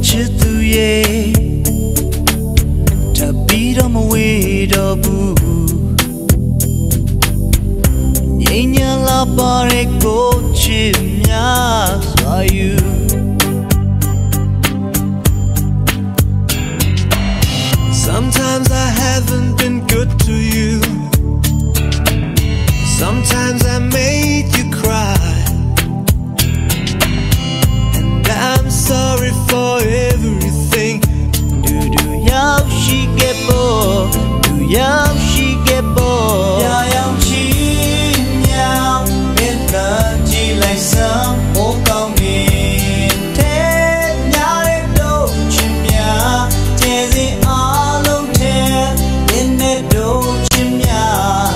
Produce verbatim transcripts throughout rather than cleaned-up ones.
ချစ်သူရဲ့ ထပ်ပြီးတော့မဝေးတော့ဘူး ငြိမ်းချမ်းလာပါတဲ့ ကိုချစ်မြတ်စွာယူ Sometimes I haven't been good to you. Sometimes I made you cry. And I'm sorry for everything. ဒူဒူရောက်ရှိခဲ့ဖို့ ဒူရောက်ရှိခဲ့ဖို့ ပြောင်ပြောင်ချင်းမြောင် မျက်နှာကြည့်လိုက်စမ်း မိုးကောင်းကင်ထဲ များတဲ့ဒူးချင်းများ ကျဲစင်အားလုံးထဲ မျက်နှာဒူးချင်းများ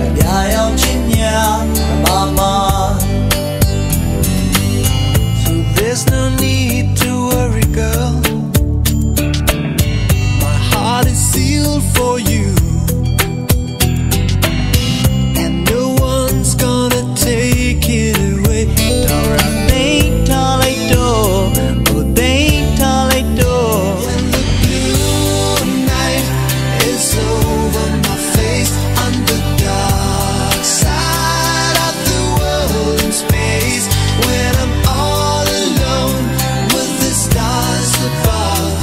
အပြာရောင်ချင်းများ မမ So there's no need to worry, girl. My heart is sealed for you, and no one's gonna take it away. Don't think, darling, don't think, darling, don't. When the blue night is over my face, on the dark side of the world in space, when I'm all alone with the stars above,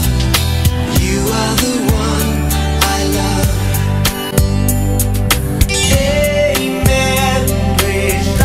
you are the one I love. Amen. Praise the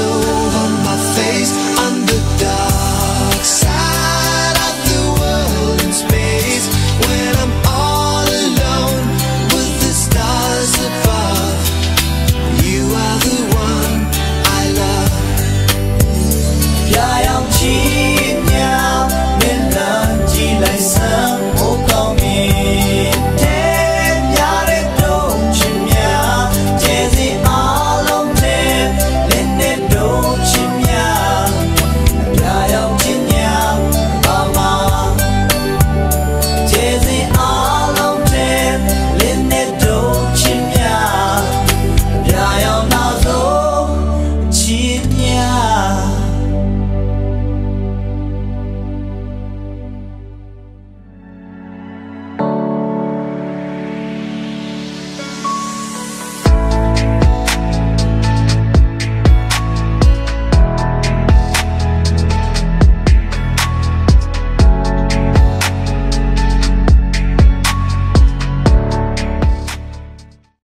Lord.